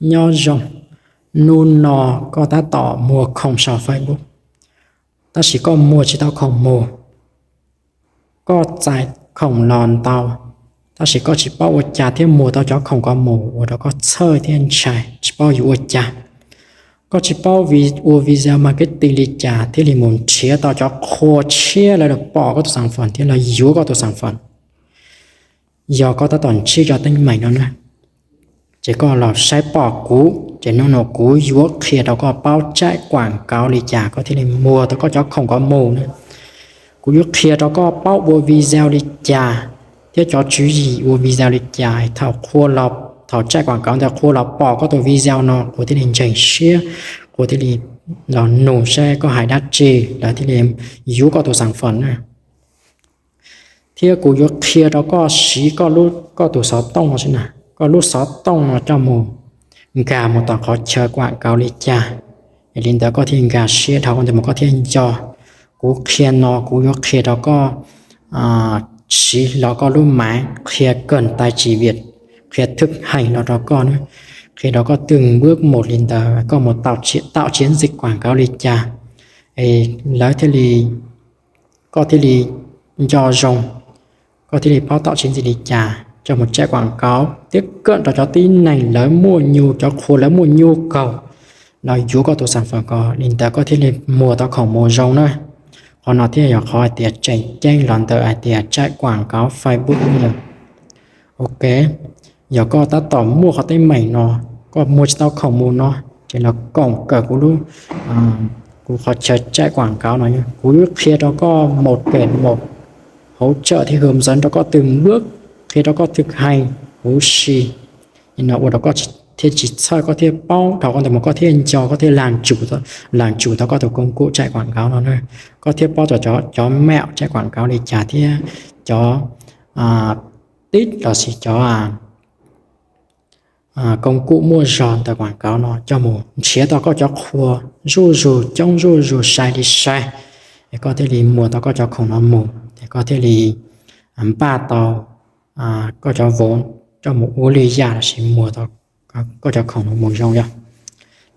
Nyob zoo, hnub no koj tab tom muag khoom saum Facebook, tab sis koj muag tsis tau khoom mus. Koj txais khoom los ntau, tab sis koj tsis paub ua cas thiaj muag tau cov khoom ko mus, ua rau koj txhawj thiab ntshai tsis paub yuav ua cas. Koj tsis paub ua video marketing li cas thiaj li mus nrhiav tau cov qhua tshiab lawv los pom koj tus xaam fam thiab los yuav koj tus xaam fam. Yog koj tab tom ntsib cov teeb meem no na, ces koj los saib pom kuv, ces hnub no kuv yuav qhia rau koj paub tsaim kuam kauv li cas koj thiaj li muag tau koj cov khoom ko mus na. Kuv yuav qhia rau koj paub ua video li cas thiab cov tswv yim ua video li cas thaum qhua, thaum tsaim kuam kauv ntawd qhua los pom koj tus video no qhua thiaj li ntseeg siab, qhua thiaj li los nug saib koj hais dab tsi lawv thiaj li yuav koj tus xaam fam na. Thiab kuv yuav qhia rau koj siv koj tus xov tooj no, koj lub xov tooj no coj mus nkag mus tom qhov chaw kuam kauv li cas, es li ntawd koj thiaj nkag siab dhau ntawd mus koj thiaj nco. Kuv qhia no kuv yuav qhia rau koj siv los koj lub mav, qhia kawm tais tsis viam, qhia thwj heej los rau koj, qhia rau koj twg npuab mus li ntawd koj mus tau tsis ntxiv kuam kauv li cas, es lawv thiaj li, koj thiaj li nco zoo, koj thiaj li paub tau tsis ntxiv li cas coj mus tsaim kuam kauv thiab kawm rau cov tib neeg lawv muaj nyu, cov qhua lawv muaj nyu kaug los yuav koj tus xaam fam ko, li ntawd koj thiaj li muag tau khoom mus zoo na. Qhov no thiaj yog qhov hais tias tseem ceeb los ntawm hais tias tsaim kuam kauv Facebook no. Ok, yog koj tab tom muaj qhov teeb meem no, koj muag tsis tau khoom mus no, ces los koom kawm kuv lub, kuv qhov chaw tsaim kuam kauv no, kuv yuav qhia rau koj mus kem mus hauv tsawm thiab hwm ntxawv rau koj twg npuab, qhia rau koj thwj heej huv si, no ua rau koj thiaj tsis txhawj, koj thiaj paub dhau ntawd mus koj thiaj nco, koj thiaj laag tsum tau koj tus koom kuam tsaim kuam kauv no na. Koj thiaj paub tau cov mẹo tsaim kuam kauv li cas thiab cov tip lossis cov koom kuam muaj zog ntawm kuam kauv no coj mus nrhiav tau koj cov qhua zuj zus coob zuj zus sai li sai, es koj thiaj li muag tau koj cov khoom no mus, es koj thiaj li npaj tau koj cov vauv coj mus ua lwm yam lossis muag tau koj cov khoom no mus zoo yog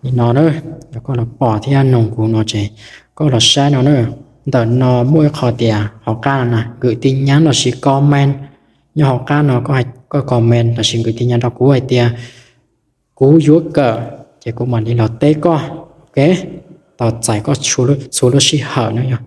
li no na. Yog koj los pom thiab noog kuv no ces koj los saib no na. Ntawm no muaj ib qho tias hauv qab no na, gửi tin nhắn lossis comment. Nyob hauv qab no koj comment lossis gửi tin nhắn rau kuv hais tias kuv yuav kawm, ces kuv mam li los teb koj. Ok, tau txais koj txhua lub sij hawm na yog.